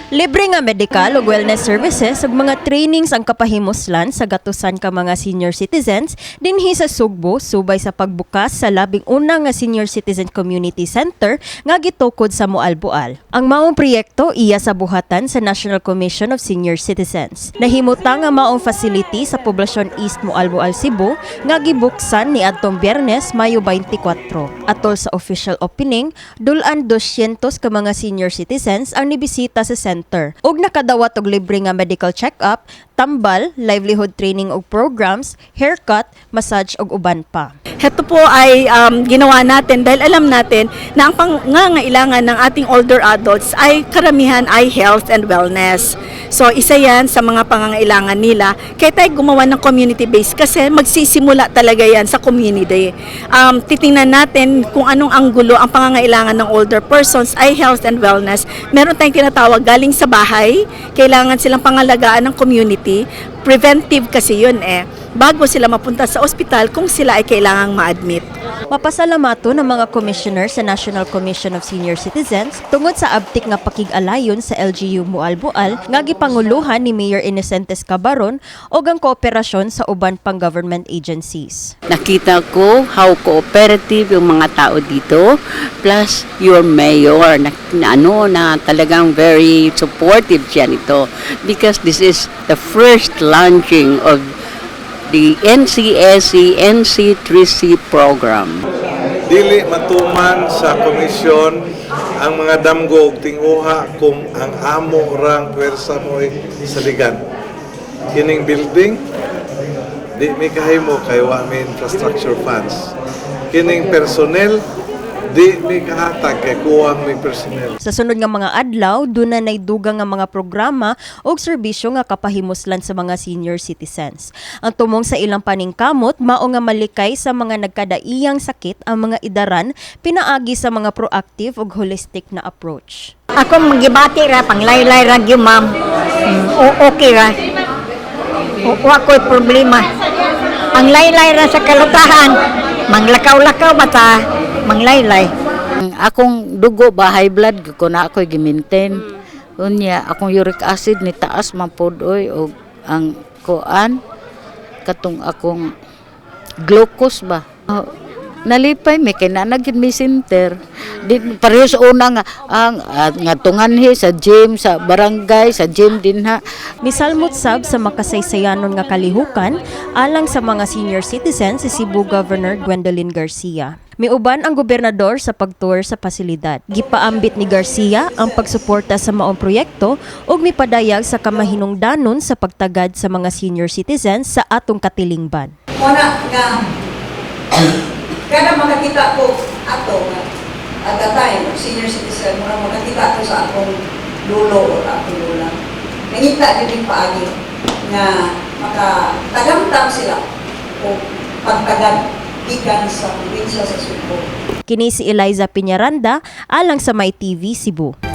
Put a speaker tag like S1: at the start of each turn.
S1: Libre nga medical ug wellness services ug mga trainings ang kapahimuslan sa gatusan ka mga senior citizens dinhi sa Sugbo subay sa pagbukas sa labing una nga Senior Citizen Community Center nga gitukod sa Moalboal. Ang maong proyekto iya sa buhatan sa National Commission of Senior Citizens. Nahimutang ang maong facility sa poblasyon East Moalboal, Cebu nga gibuksan ni adtong Biyernes, Mayo 24. Atol sa official opening, dulan 200 ka mga senior citizens ang nibisita sa center ug nakadawat og libre nga medical check-up, tambal, livelihood training ug programs, haircut, massage ug uban pa.
S2: Ito po ay ginawa natin dahil alam natin na ang pangangailangan ng ating older adults ay karamihan ay health and wellness. So isa yan sa mga pangangailangan nila. Kaya tayo gumawa ng community base kasi magsisimula talaga yan sa community. Titingnan natin kung anong anggulo ang pangangailangan ng older persons ay health and wellness. Meron tayong tinatawag galing sa bahay, kailangan silang pangalagaan ng community. Preventive kasi yun eh bago sila mapunta sa ospital kung sila ay kailangang ma-admit.
S1: Mapasalamato ng mga commissioner sa National Commission of Senior Citizens tungod sa abtik nga pakig-alayon sa LGU Moalboal nga gipanguluhan ni Mayor Inocentes Cabaron ug ang kooperasyon sa uban pang government agencies.
S3: Nakita ko how cooperative yung mga tao dito, plus your mayor na talagang very supportive siya nito because this is the first launching of the NCSC NC3C program.
S4: Dili matuman sa komisyon ang mga damgo og tinguha kung ang amo rang pwersa mo'y saligan. Kining building, di mi kahimo kay wa mi infrastructure funds. Kining personnel, di mi kahatag kay kuwang mi personnel.
S1: Sa sunod nga mga adlaw, duna nay dugang nga mga programa ug serbisyo nga kapahimuslan sa mga senior citizens. Ang tumong sa ilang paningkamot mao nga malikay sa mga nagkadaiyang sakit ang mga idaran pinaagi sa mga proactive ug holistic na approach.
S5: Ako magibati ra panglaylay ra gyud, ma'am. Okay ra. Wa ko'y problema. Ang laylay ra sa kalutahan. Manglakaw-lakaw bata, manglaylay.
S6: Ang akong dugo ba, high blood ko na ako'y gi-maintain. Unya akong uric acid ni taas man pod oy, og ang kuan katong akong glucose ba. Oh, nalipay mi kay naa na gyud mi center. Di pareho sa una nga ang nga tunganhi sa gym sa barangay, sa gym din ha.
S1: Misalmot sab sa makasaysayanon nga kalihukan alang sa mga senior citizens si Cebu Governor Gwendolyn Garcia. Miuban ang gobernador sa pagtour sa pasilidad. Gipaambit ni Garcia ang pagsuporta sa maong proyekto ug mipadayag sa kamahinungdanon sa pagtagad sa mga senior citizens sa atong katilingban.
S7: Muna nga kada makakita ko ato nga at that time senior citizen, mura makakita ko sa akong lolo o akong lola, nangita gyud yung paagi nga makatagamtam sila o pagtagad gikan sa probinsya sa Sugbo.
S1: Kini si Eliza Piñaranda alang sa My TV Cebu.